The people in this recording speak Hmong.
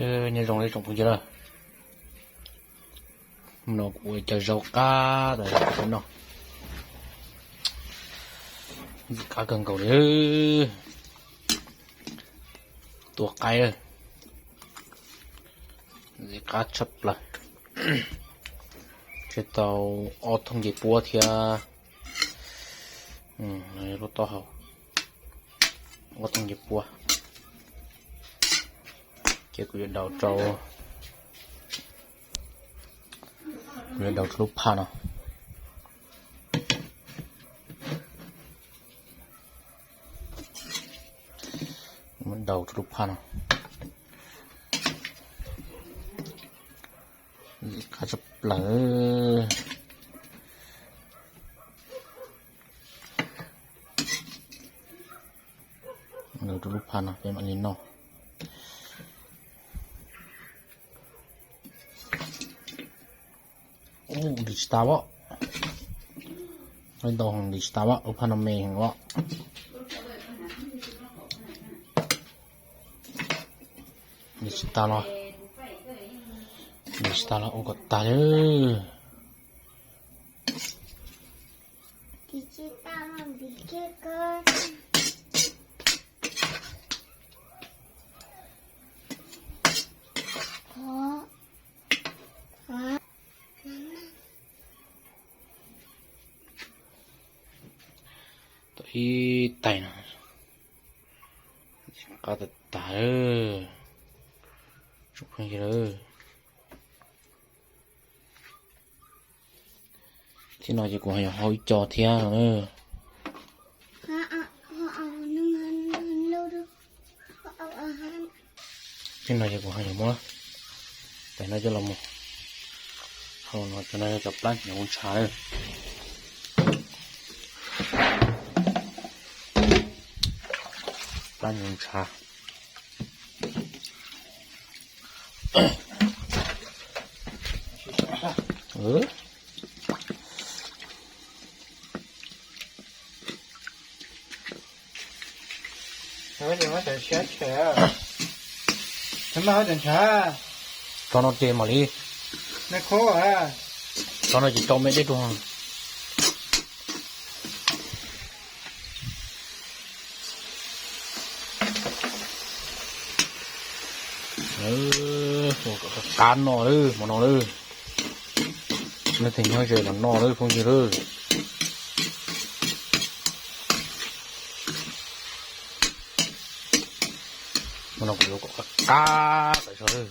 Nyob zoo li tsoom phooj ywg na, no kuv ua cov zaub qab tas no, ntxim qab kawg nkaus li. Tua qaib, ntxim qab tshaj plaws. Tseg tau ob thooj ncej puab thiab lub taub hau, ob thooj ncej puab. Ces kuv yuav daus rau, kuv yuav daus rau lub phaj no. Daus rau lub phaj no. Ntxim qab tshaj plaws. Daus rau lub phaj no peb mam li noj. Ub, ntim tsis tas as. Ntau heev, ntim tsis tas as, lub phaj no me heev as. Ntim tsis tas los, ntim tsis tas los ua kom tag li. Tau ib tais no, qab tag tag lawm. Tsoom phooj ywg, thiab no ces kuv ho yuav hau ib co thiab no na. Thiab no ces kuv ho yuav muab tais no coj los mus hau no, cov no yog cov plab hnyuv ntsha na. Plab hnyuv ntsha. Tso no ces mam li, tso no ces tso me dej rau. Qab no lawm, hmo no lawm. Nej theem nyob ze los noj lawm phooj ywg lawm. Hmo no kuv yuav kom qab qab tawm tso lawm.